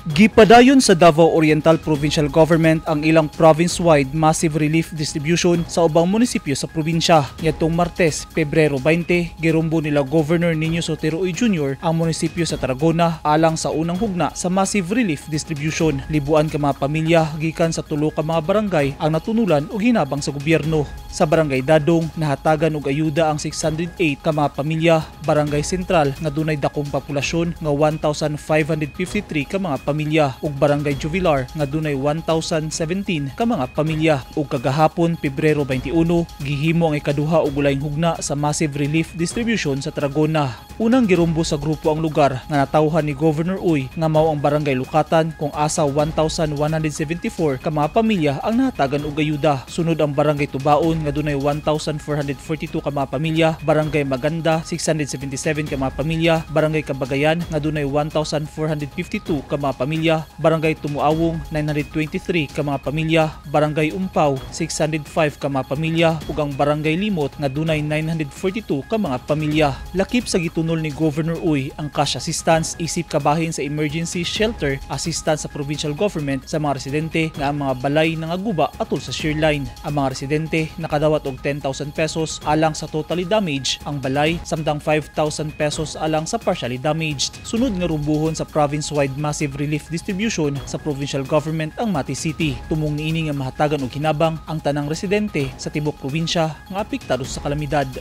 Gipadayon sa Davao Oriental Provincial Government ang ilang province-wide massive relief distribution sa ubang munisipyo sa probinsya. Niadtong Martes, Pebrero 20, girumbo nila Governor Niño Sotero Uy Jr. ang munisipyo sa Tarragona alang sa unang hugna sa massive relief distribution. Libuan ka mga pamilya gikan sa tulo ka mga barangay ang natunulan og hinabang sa gobyerno. Sa Barangay Dadong, nahatagan og ayuda ang 608 ka mga pamilya, Barangay Sentral nga dunay dakong populasyon nga 1,553 ka mga pamilya ug Barangay Juvilar nga dunay 1,017 ka mga pamilya. Ug kagahapon, Pebrero 21, gihimo ang ikaduha ug ulayng hugna sa massive relief distribution sa Tarragona. Unang girumbo sa grupo ang lugar nga natawhan ni Governor Uy nga mao ang Barangay Lukatan, kung asa 1,174 ka mga pamilya ang nahatagan og ayuda. Sunod ang Barangay Tubaon nga dunay 1,442 ka mga pamilya, Barangay Maganda 677 ka mga pamilya, Barangay Kabagayan nga dunay 1,452 ka mga pamilya, Barangay Tumuawong 923 ka mga pamilya, Barangay Umpaw 605 ka mga pamilya ug ang Barangay Limot nga dunay 942 ka mga pamilya. Lakip sa gitunol ni Governor Uy ang cash assistance isip kabahin sa emergency shelter assistance sa provincial government sa mga residente nga ang mga balay nangaguba atol sa shear line. Ang mga residente nakadawat og 10,000 pesos alang sa totally damaged ang balay, samtang 5,000 pesos alang sa partially damaged. Sunod nga rumbuhon sa province-wide massive relief distribution sa provincial government ang Mati City. Tumong niini nga mahatagan og hinabang ang tanang residente sa tibok probinsya nga apektado sa kalamidad.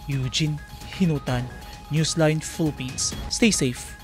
Eugene Hinutan, Newsline Philippines. Stay safe.